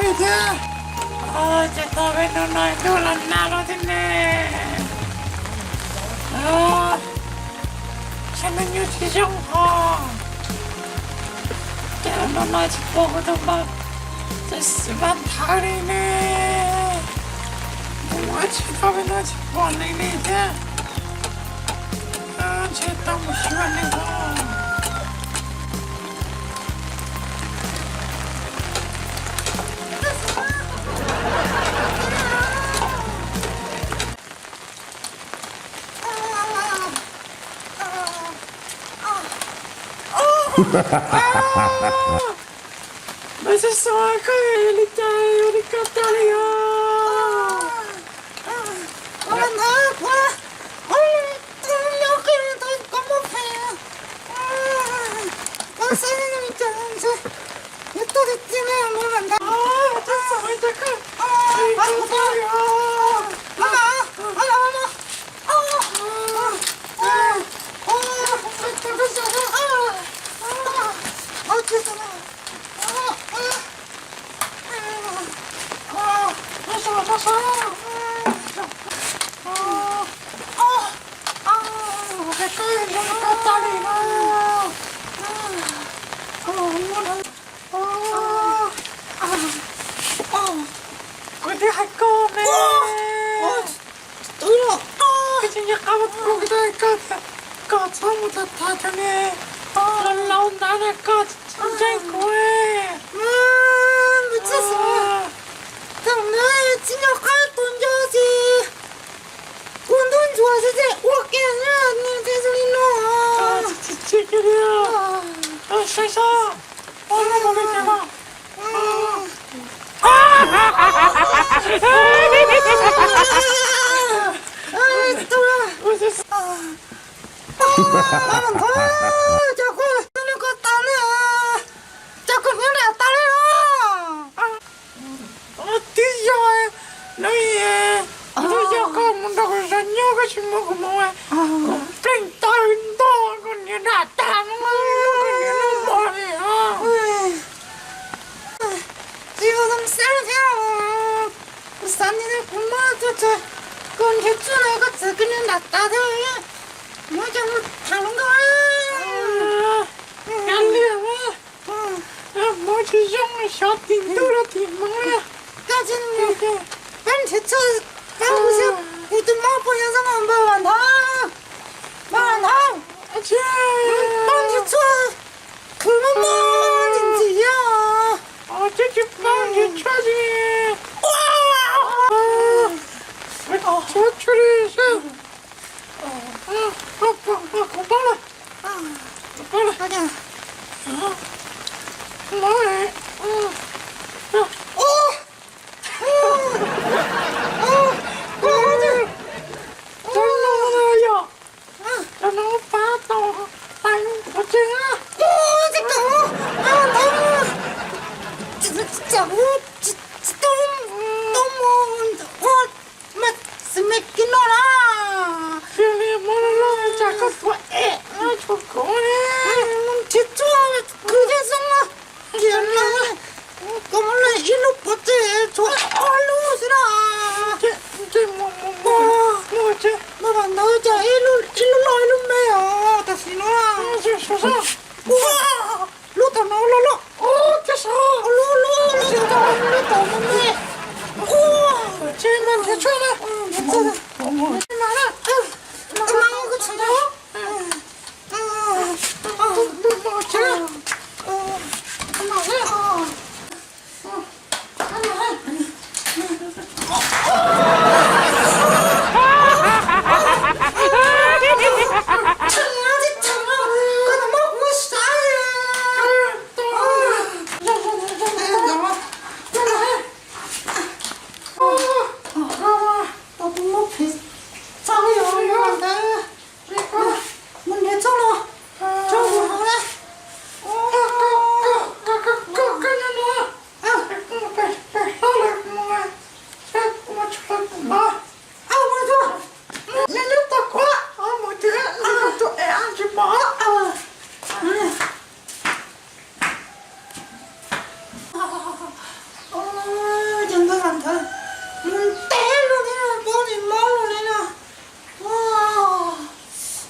Thiab, ces tau peb hnub no ntuj los nag los thiab ne. Saib me nyuam tsis zoo ho. Ces hnub no tsis pom kuv tus npawg, ces xwm vaj thawj li ne. Mus ua tsis tau peb hnub tsis pom neeg li thiab. Ntshe tau mus xyuas neeg ho. Mas xyov xyov koj yog li cas ua li koj tag li os. Kuv twb hais koj ne, kuv tsis nco qab kuv twb hais koj tias koj txhob mus tham tham chaw ne, los laus ntawd na koj tsis ntseeg kuv. Thaum ntawd tsis nco qab tus nco tsis, kuv ntuj ntsuag xwb ces ua kiag nws thiaj li no. Saib saib, ua li cas no. Cas kuv, cas kuv niam tas li no. Twb yog, twb yog koj mus nrog kuv zov nyuj koj tsis muab kuv mus, kuv pleev taw ntog koj niam dam tag no, koj niam no mos li. Tsis yog xav thiab, kuv xav tias kuv muab tuaj tso, koj nrhiav tsuaj no koj txawm koj niam dam tas thiab, muab coj mus tham hluas nkauj. Kav liam, muab tsis zoo xyov tim ntuj los tim hmoov li. Koj tsis, peb nrhiav tsuaj, peb hu xyov kuv tus mob puas yog xab mas npawg Vam Nthaub, npawg Vam Nthaub, peb nrhiav tsuaj khwv mob mob ntxim ntxim os. Tsis tsis paub nrhiav tsuaj li, tsuaj tsuaj li xwb. Kuv paub lawm, kuv paub lawm. Cov no yog, cov no pab tau pais pov tseg na. Tsis tau, tau mus ua mas xwm me kiag no na. Cia li muab loj loj tsam koj tuag es no tshuav kuv li. Mus nrhiav tsuaj khwv thiaj zoo. Kiag no, koj muab ib lub pov tseg tshuav ob lub xwb na. Npawg Vam Nthaub, cas ib lub loj ib lub me os tam sim no. Ua, lub tom no loj loj. Lub, lub, lub, lub tom no me. Ua, tsis mas nrhiav tsuaj na. Mas, mas, Mus ntes luaj thiab, pob tsis mob luaj li na. Ua,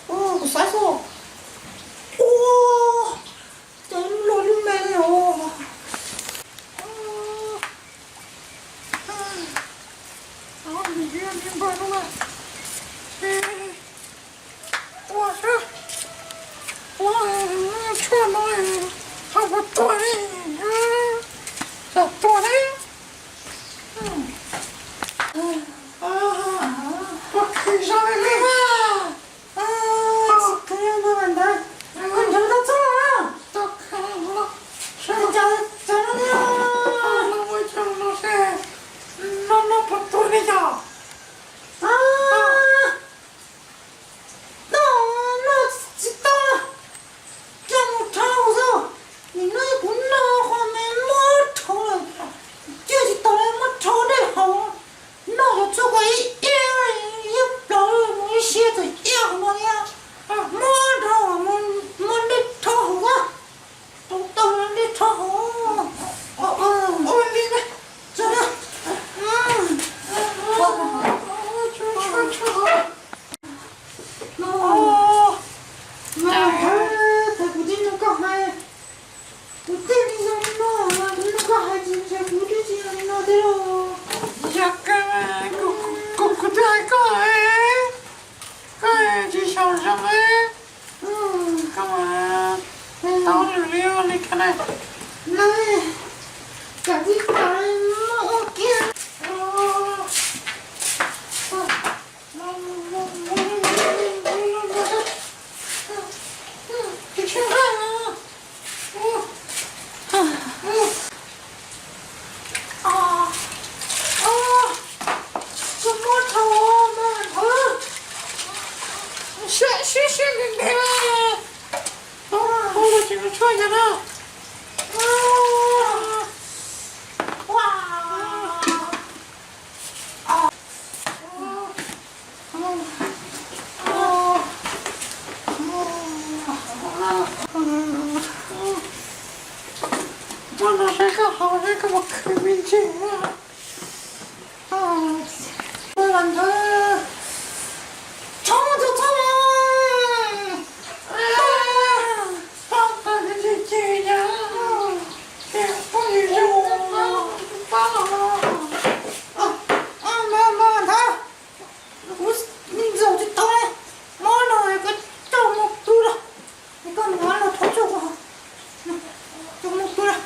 ua, kuv xav xwb. Ua, cas lub loj lub me li os. Ua, npawg no na. Ua, ua, tshuaj no ho puas tuag li, txawm tuag li. Puas khwv zoo li li na? Tsis khwv li ntawd, koj nrhiav tau txog na. Tau khwv los, sawv daws cov no thiab. No ua cas no seb, no no puas tuag li yog? Noj, noj tsis tau, coj mus rhaub xwb. Nim no kuv noj qhov me mob rhaub lawm, coj tsis tau li, mob rhaub dej haus. Noj cov tshuaj ko ib iab, ib plaws mus ib siab txawm iab hauv no thiab. Mob rhaub, mob dej rhaub hauv na. Tau tau dej rhaub hauv. Ua li na, tso na. No, no, thaum kuv tsis nug koj hais, kuv thiaj li zoo li no, kuv nug koj hais tsis ntshe kuv twb tsis zoo li no thiab lauj. Yog kawg, kuv, kuv twb hais koj, koj tsis xyaum zoo, koj mas tau lwm li ua li koj na. Kam tib tas muaj ua kiag. Siab siab ntev ntev, ua los tseem tshuaj yog na. Muab no saib koj haus saib koj puas khwv me ntsis. Ua los ntawd, tshoob txhob txhob, pab tau cem cem yog, ces poj niam zoo pab los. Mas mas ntawd, kuv ntxuav tsis tau li, mob no koj coj mus pw los, koj mus los thov txog, coj mus pw los.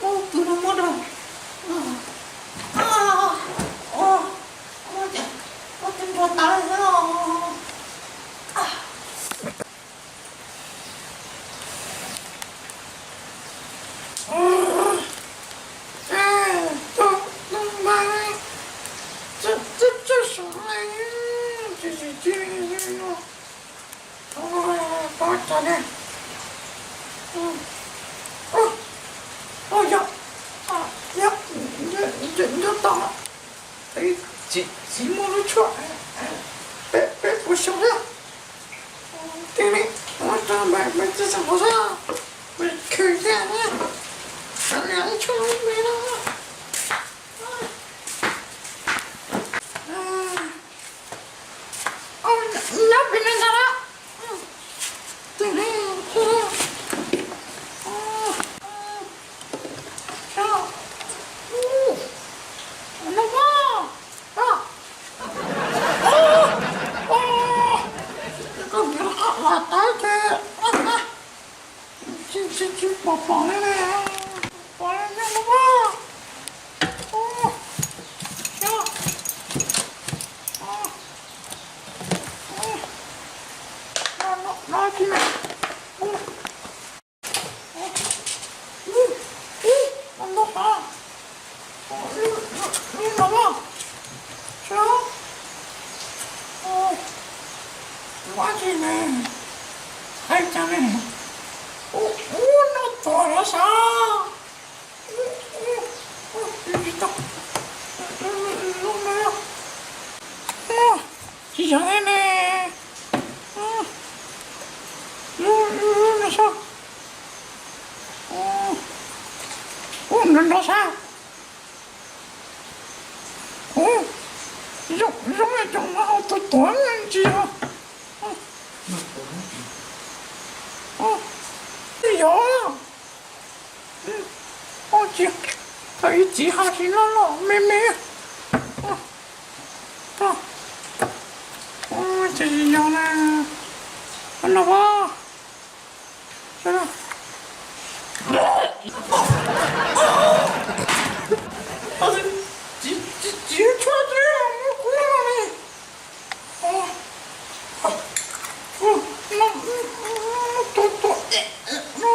Ub, tus no muab rau. Ua cas muab cov nrog tas li os. Tus no mas txawj txawj sov li, tsis tsis tsis no. Pov tseg ne. Yog, yog, nco tau, txiv muaj lub tshuaj peb puas xyoo thiab. Tig li, ua rau npawg txiv xeem hauv xwb, khwv thiab na, ib tshuaj me no. Nyob pem no ntag na. Tig li, tig li. No, koj ntiav los tas ces. Tsis tsis pom pom li ne, pom li no mas. Ub, ub, ub, no no no tsis ne. Ub, ub, ub, no no no. Ub, no no no. Ub, ub, ub, ua tsis ne. Hais cas ne. Ub, ub, no tuaj los sav. Tsis yog ne. Lub no sab. Ub, nrov nrov sab. Ub, zoo zoo cov no tus tuav ntsis os. Yog. Ub, tsis, thaum ib txiv ho tsis loj loj me me. Ces yog na, no as. Txiv tshuaj tsis muab kuv no li. Tus tuam no.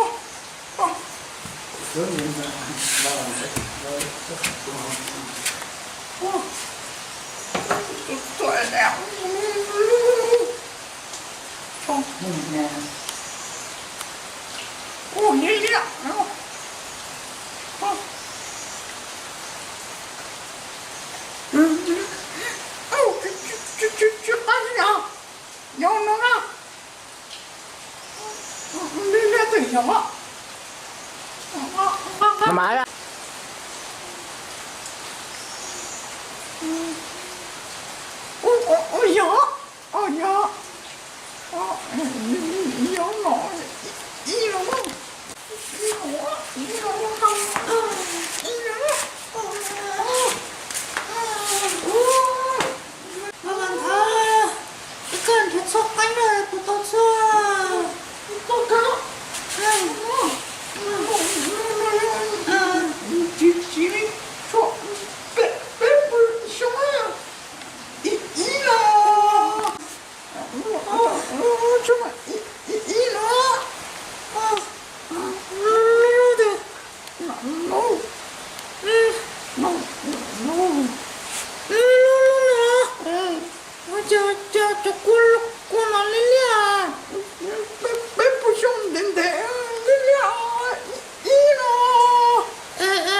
Ua liab liab. Tsis qab li os. Yog no na. Liab liab twb yog. Ua yog. Ua yog. Yog no. Ib no. Ib no. Ib no. Ua, ua nthav, koj nrhiav txhob qeeb na, puas tau txog? Tsis, tsis li, tshuav peb, peb puas xyoo na. Ib, ib no. Tshuav ib, ib, ib no. Lub, lub, lub, lub, lub no. Ua cas, cas cov kua, kua no liab liab. Peb, peb puas xyoo ntev ntev liab liab. Ib no. Ib no.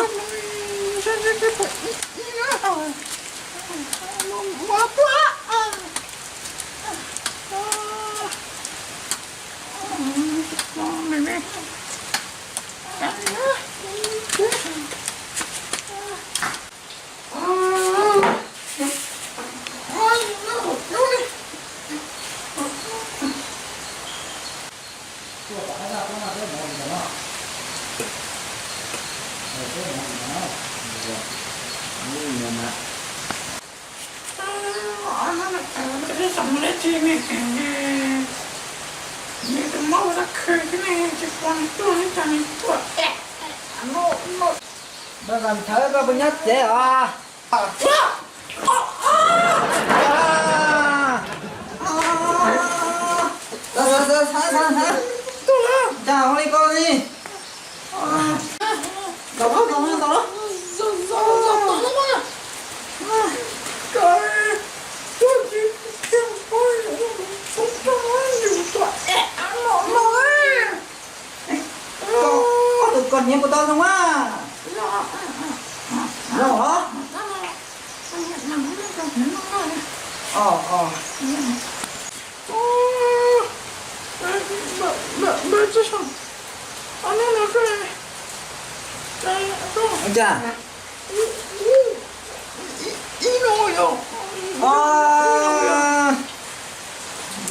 Npawg Vam Thawv, koj puas nyob tsev os? Cas ua li ko li? Koj tus koj hniav puas tau zoo a? Zoo hov. Os, os. Ua cas? Os,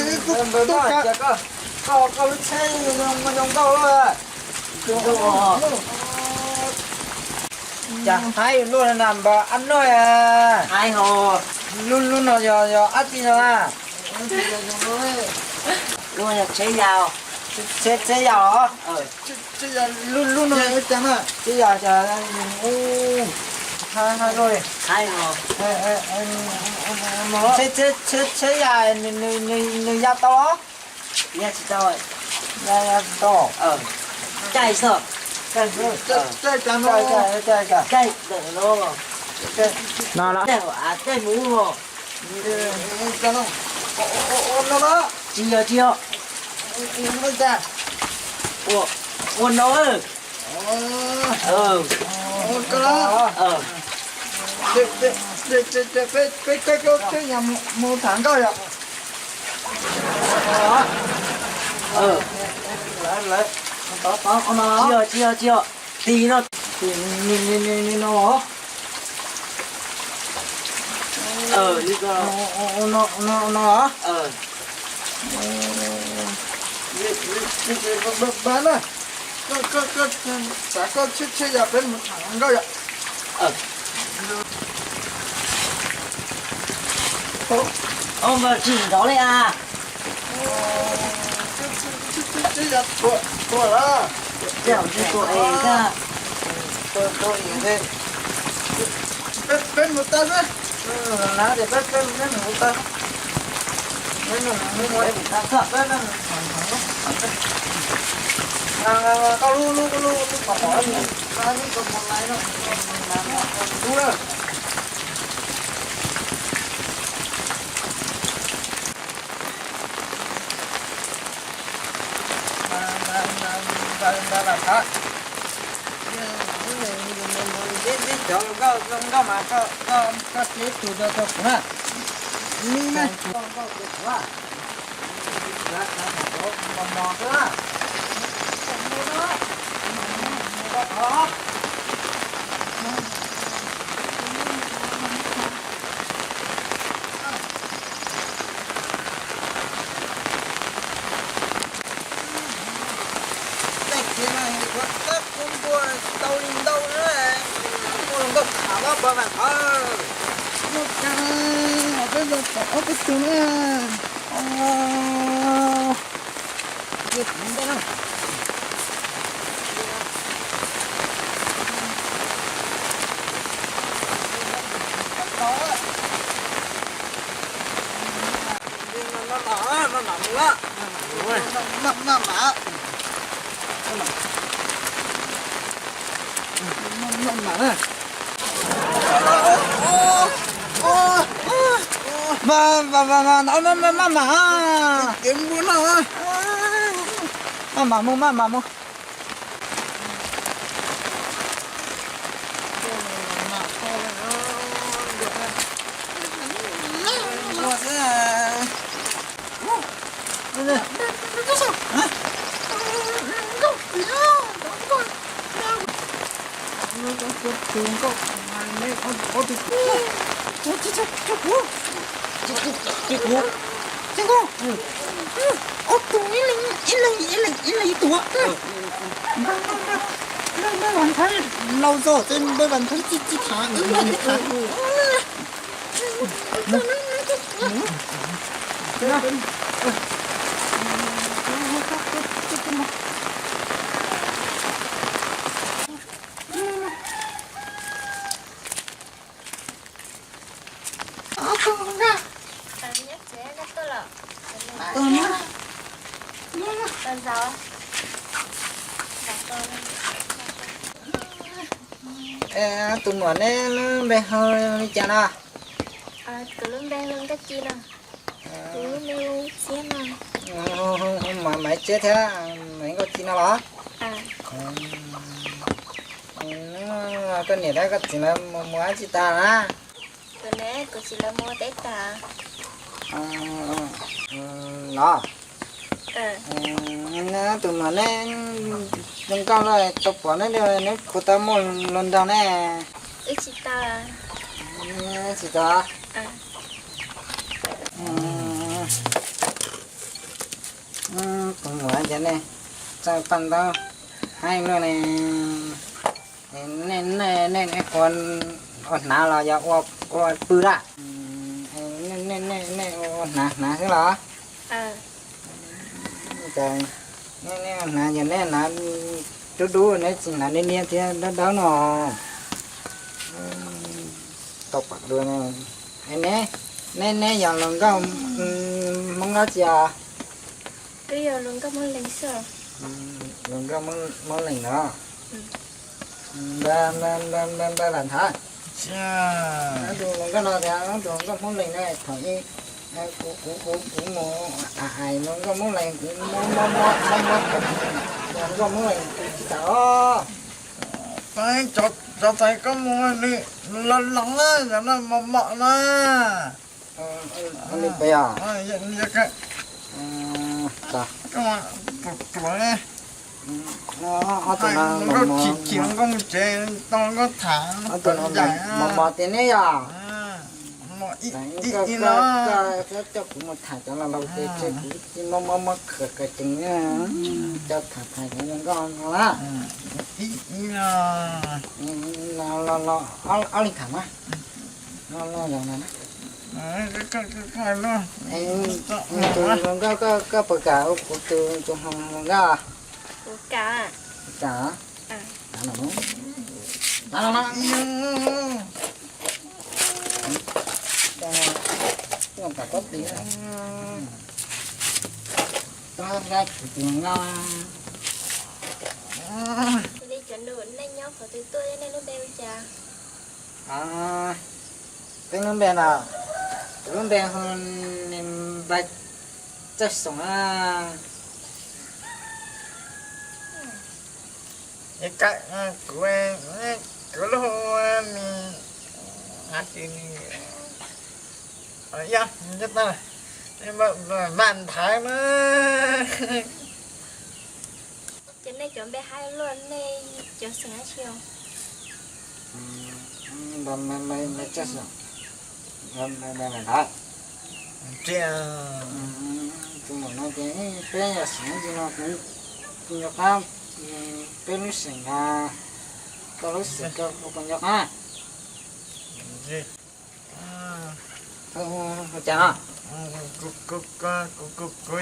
Koj, koj lub tsheb zoo nkauj. Cas haib luaj na npawg ab noj. Lub, lub no yog, yog dab tsi no na? Tsheb, tsheb ya os. Lub, lub no tsheb ya cas haib, haib luaj li. Tsheb, tsheb, tsheb ya nws, nws ya tau los? Ya tsis tau. Ya, ya tsis tau. Caij xwb. Caij xwb. Caij cas no? Caij, caij, caij. Caij ntawm no. No los. Caij hauv av caij mus os. Tsis yog, tsis yog. Ua, ua no. Peb, peb, peb, peb, peb, peb mus tham nkauj yom. Tsis yog, tsis yog, tsis yog. Tis no. Tis no. Li ko. No, no. Pab na, koj, koj, koj, xav koj tsheb, tsheb ya peb mus tham nkauj yom. Ov, npawg tsis nrov li as. Tsheb ya tuag, tuag lawm. Tsheb ya tuag es, tuag, tuag es. Peb, peb mus tau xwb. Nav tias peb, peb, peb mus tau. Peb mus, peb mus, peb mus, peb mus. Koj lub, lub, lub, lub pom pom lub, lub pom pom lais no. Lub na. Ntawd, ntawd, ntawd, ntawd, ntawd, ntawd. Ntxim, ntxim cov nkauj, nkauj mas koj, koj, koj teb tus rau rau kuv na. Nkauj, nkauj rau kuv na. Mos mos xwb na. Ntau li ntau na, muaj hluas nkauj tham pab pab vam thawj. Muaj kawg, peb los tom ob peb tug na. Ntau na. Maj mam, maj mam. Maj mam, maj mam. Maj mam mus, maj mam mus. Ob tug ib leeg ib leeg ib leeg ib leeg ib tug. Npaj, npaj, npaj, npaj vas ntxhawv laus zog, npaj vas ntxhawv txij txij thav. Tus muam, neb lub npe hu li cas no? Kuv lub npe hu Nkauj Ci no. Kuv lub npe hu Txiab no. Hu Maiv Txiab thiab Maiv Nkauj Ci no los? Koj niam thiab koj txiv lawv mus ua dab tsi tas na? Kuv niam kuv txiv lawv mus ua teb tas. Los? Tus muam, neb zoo nkauj los tau pom neb, neb puas tau muaj hluas nraug ne? Wb tsis tau. Tsis tau. Tus muam, cas nej txawj paj ntaub haib luaj ne? Nej, nej, nej ua, ua hnav los yog ua, ua pw lawm? Nej, nej ua hnav, hnav xwb los? Cas nej, nej ua hnav ces nej hnav dub dub, neb tsis hnav niaj niaj thiab dawb dawb no? Tau pom dua ne. Neb, neb yog hluas nkauj Hmoob dab tsi os? Wb yog hluas nkauj Hmoob Lees xwb. Hluas nkauj Hmoob Lees los? Npaj, npaj, npaj, npaj, npaj vas ntxhawv. Tus hluas nkauj no tias tus hluas nkauj Hmoob Lees na, thaum ub kuv, kuv, kuv, kuv mus hais hluas nkauj Hmoob Lees, kuv mob mob mob mob, hluas nkauj Hmoob Lees kuv tsis kam os. Cov tais koj mus nws los los na, yog no mos mos na. Ua li peb os. Pluav pluav ne. Ob tug no mos mos. Chim chim nkauj mus tsev, tau nkauj tham. Ob tug no mos mos tiag ne yog. Koj, koj coj kuv mus tham cov laus laus ces kuv tsis mob mob mob khwv kawg tsees, coj tham tham cov nkauj no na. Los los los, ob leeg tham mas. Los los los na. Tus hluas nkauj, koj puas kam ua kuv tus, tus hluas nkauj? Kuv kam. Kam. Los los. Kom koj tis, koj tsis tis no. Li cov nus nej nyob qhov twg tuaj, nej lub npe hu cas? Peb lub npe no, kuv lub npe hu Npais Txawj Xoom na. Kuv, kuv lub hu Mis, hais tias Mis, yog, Vam Nthawv na. Ces nej cov npe hais luaj, nej cov xeem dab tsi os? Tus muam no ces peb yog xeem dab tsi no, kuv, kuv nyuam qhuav, peb lub xeem no, Koj lub xeem koj puas nco qab? Ua cas no? Kuv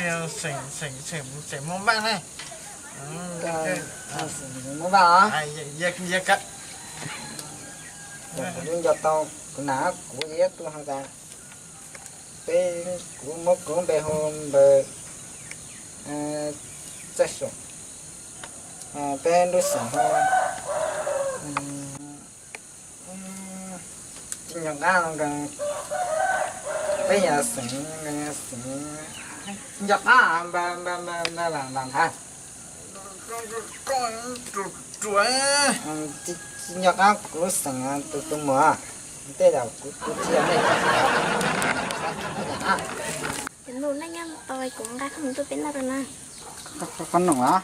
yog xeem, xeem, xeem Hmoob Vaj ne. Hmoob Vaj os? Kuv nco tau kuv nam kuv yog ib tug hais tias peb, kuv muab kuv lub npe hu npawg Txawj Xyoom, peb lub xeem hu tsis nco qab, peb yog xeem, xeem nco qab npa npa npa npa lam npa nthav. Tsis nco qab kuv lub xeem tus tus muam, tej zaum kuv kuv tsis yog nej. Tus nus nej nyob tau kuv nqa qhob noom tuaj peb noj rau na. Qhob noom los?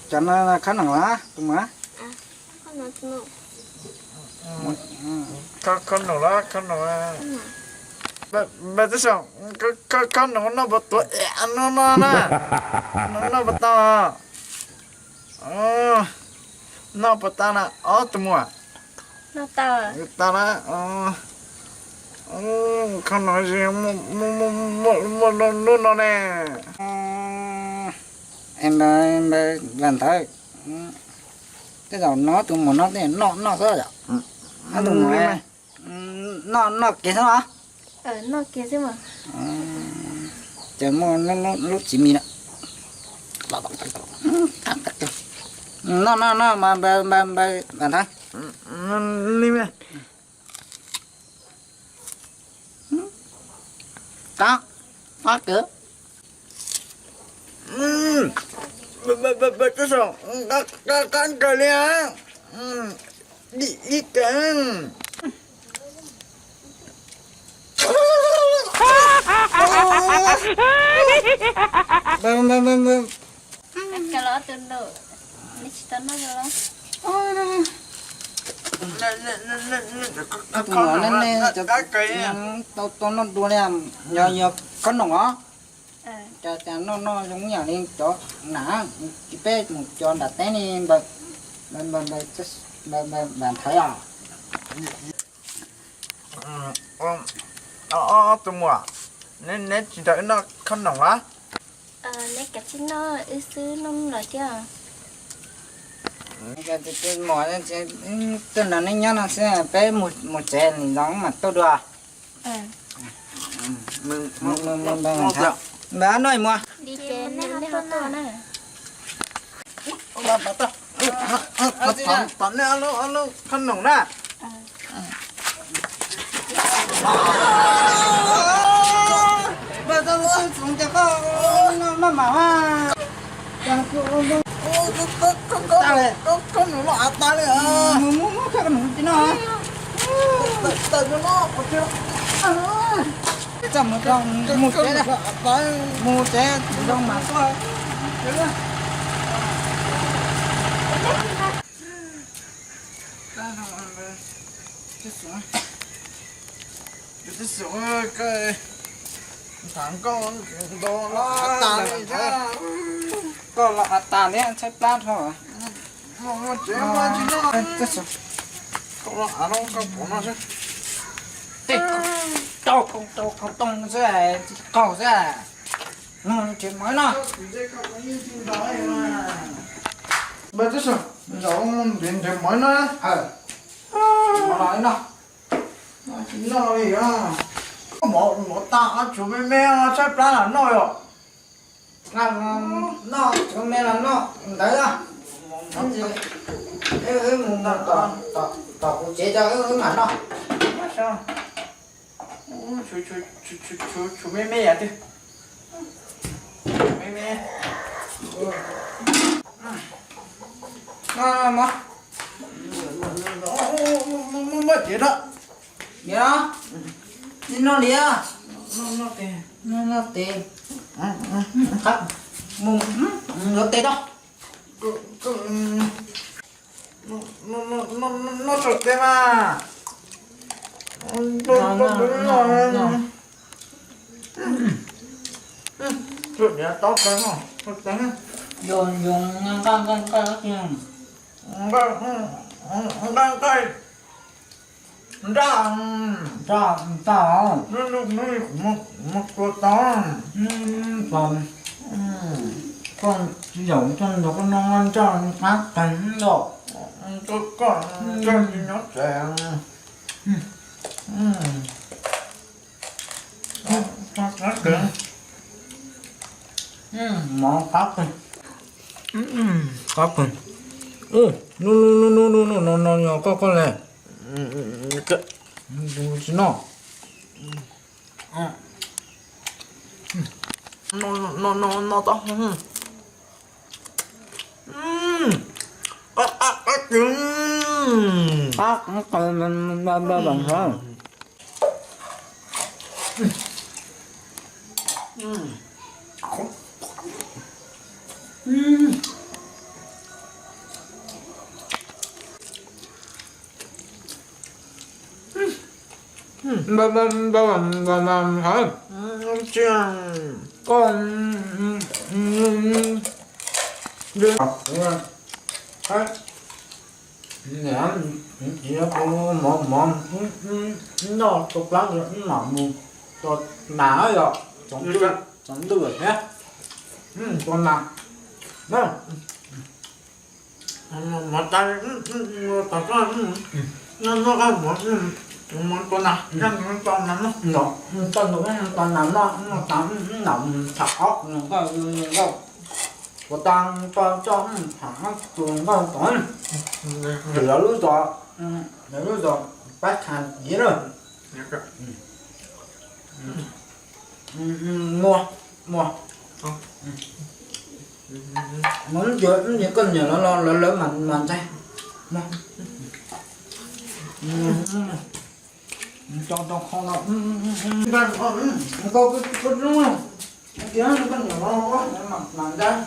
Cov no khab noom los tus muam? Khab noom los khab noom. Npawg Txawj Xyoom, khab noom noj puas tuav no no na? Noj puas tau? Noj puas tau na ob tus muam? Tau na. Khab noom muaj lub no ne. Npawg Vam Ntawv, tej zaum no tus muam no tej noj noj xwb yom? Ob tus muam noj noj kiag xwb los? Noj kiag xwb mas. Ces muaj lub txiv mis na. Noj noj noj mas npawg Vam Ntawv. Li mas. Qab, qab kawg. Qab kawg li. Ib kawg. Kawg los tus nus, nws tsis tau noj los? Tus no ne, tau tau noj dua li, yog yog khab noom os. Cas cas noj noj zoo yam li cov nam, peb mus cov nram teb ne, npawg Vam Ntawv os. Ob tus muam, neb tsis nrog wb noj khab noom los? Neb kav tsij noj, wb xwb noj los thiab. Tus muam, tuaj nrog neb nyob no xwb, peb mus tsev, nim no mam tuaj dua. Npawg, noj mus. Tom nej ob lub khab noom na. Npawg, tau xwb txoov cas koj noj maj mam mas. Khab noom no av tas li. Mus muab khab noom tis no. Tawm no, txaj mus, mus tsev, mus tsev zoo mas tuaj. Tus xwb, koj tham koj nto los av tas li thiab. Koj los av tas li tshaib plab dhau. Koj los av no koj pom no xwb. Tej rau koog rau koog tooj xwb, tsis qaug xwb. Nrhiav mov no. Npawg Txawj Xyoom, zaum nrhiav nrhiav mov no. Mov los no. Tsis noj li os. Mov, mov tas, tshuav me me tshaib plab lam noj yom. Noj tshuav me los noj ntawd. Wb mus tom kuv tsev tso wb mam noj. Tshuav me me yam twg? Me me. Noj mov. Muab cev rau. Niam, tsis noj li. Noj, noj tes. Mus yuav tes rau. Noj tso tes mas. Tsuas diav tau tag no, tag, yuav nqaij nqaij nqaij tiag, nqaij nqaij nraj, nraj tag, hnub hnub kuv mus tua tau, koj tsis yaum koj nrog koj noj nqaij nraj qab tag lawm, koj koj tsis nyob tsev. Mov qab kawg, qab kawg. Ub, no no no no no no no yog koj koj le, tsis noj. No no no no tau. Qab qab qab kawg. Qab qab qab. Koj niam, txiv, kuv mov mov noj tua plaub ntawd mam mus tua nas yom, tsaus ntuj thiab, tua nas. Mov tas, tom koj noj noj koj mov, mov tua nas, tau nas noj, tau nas noj, noj tas wb mam tham ob tug nkauj, tua tas koj coj wb tham ob tug nkauj tod. Lawv lub zos, lawv lub zos pab tham ib na. Muaj, muaj. Mus ib ntsis, ib ntsis koj niam los lawv lawv mam ntxais. Tau tau qhov no, koj koj koj niam los mam ntxais.